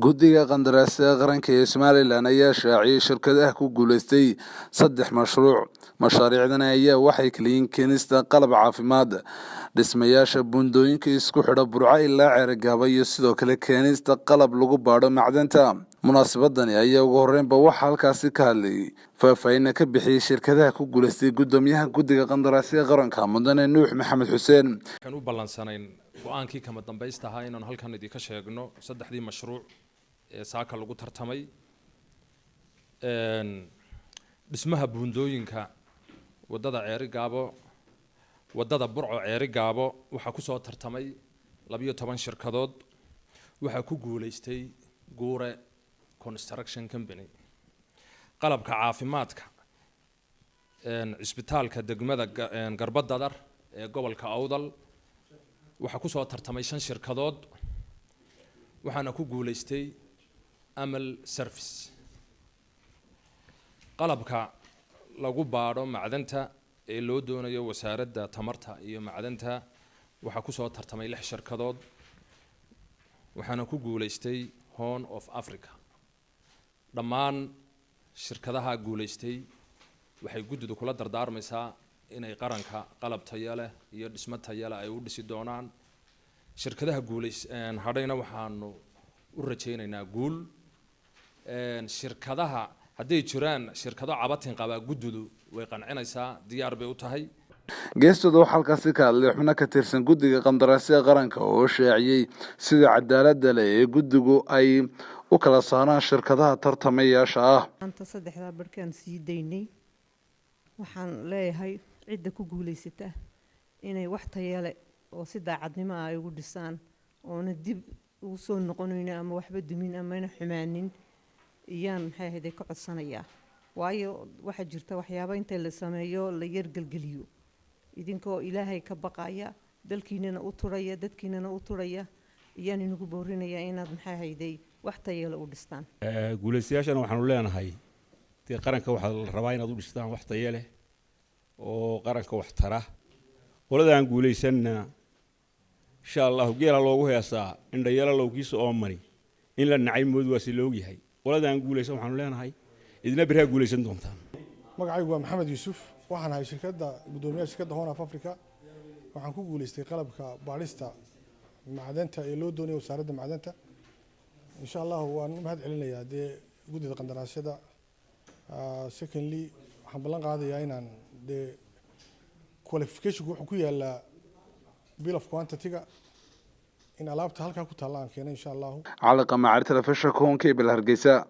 Guddiga qandaraasyada qaranka ee Somalilan ayaa shaaciyay shirkadaha ku guuleystay saddex mashruuc. Mashaariicdan ayaa waxay kala yihiin keenista qalab caafimaad, dhismayaasha buundooyinka isku xidha Burco ilaa Ceerigaabo, iyo sidoo kale keenista qalab lagu baadho macdanta. Munaasabadani ayaa ugu horreynba waxaa halkaasi ka hadlayay, faahfaahinna ka bixiyey shirkadaha ku guuleystay guddoomiyaha guddiga qandaraasyada qaranka, Mudane Nuux Maxamed Xuseen. Waxaan u ballansanayn go-aankii kama dambaysta ahaa inaanu halkan idinka sheegno saddexdii mashruuc ee saaka lagu tartamay. Dhismaha buundooyinka waddada Ceeri Gaabo, waddada Burco Ceeri Gaabo, waxaa kusoo tartamay 12 shirkadood. Waxaa ku guuleystay Guure Construction Company. Qalabka caafimaadka cisbitaalka degmada Garbadadar ee gobolka Awdal waxaa kusoo tartamay shan shirkadood, waxaana ku guuleystay Amal Service. Qalabka lagu baadho macdanta ee loo doonayo Wasaaradda Tamarta iyo Macdanta waxaa kusoo tartamay lix shirkadood, waxaana ku guuleystay Horn of Africa. Dhammaan shirkadaha guuleystay waxay guddidu kula dardaarmaysaa inay qaranka qalab tayo leh iyo dhismo tayo leh ay u dhisi doonaan. Shirkadaha guuleys hadhayna waxaanu u rajaynaynaa guul. Shirkadaha hadday jiraan shirkado cabatin qabaa, guddidu way qancinaysaa, diyaar bay u tahay. Geestooda waxaa halkaasi ka hadlay xubno ka tirsan guddiga qandaraasyada qaranka oo shaaciyey sida cadaaladda leh ee guddigu ay u kala saaraan shirkadaha tartamayaasha ah. Maanta saddexdaa barhkaan sii daynay. Waxaan leeyahay cidda ku guulaysata inay wax tayale oo si daacadnimo ah ay ugu dhisaan, oona dib ugu soo noqonayno ama waxba dumin amana xumaanin iyaan, maxay ahayd, ka codsanayaa, waayo waxaa jirta waxyaabo inta la sameeyo la yar gelgeliyo. Idinkoo Ilaahay ka baqaya, dalkiinana u turaya, dadkiinana u turaya, iyaan inagu boorinayaa inaad, maxay ahayday, wax tayale u dhistaan. Guulaystayaashana waxaanu leenahay, dee qaranka waxaa la rabaa inaad u dhistaan wax tayo leh oo qaranka wax tara. Qolada aan guulaysanna, insha Allahu, geela loogu heesaa indhayalo lowkiisa oo mani in la nacay mood waa si loogyahay. Qolada aan guulaysan waxaanu leenahay, idina berihaa guulaysan doontaan. Magacaygu waa Maxamed Yuusuf. Waxaan ahay shirkadda, guddoomiyaha shirkadda Horn of Africa. Waxaan ku guuleystay qalabka baadhista macdanta ee loo doonayo Wasaaradda Macdanta. Insha Allahu waan u mahad celinayaa dee guddida qandaraasyada. Secondly, waxaan ballan qaadayaa inaan dee qualificationku wuxuu ku yaalaa bill of quantity-ga in alaabta halkaa ku taalla aan keenay, insha Allahu. Cali Qamacar, telefishinka Horn Cable, Hargeysa.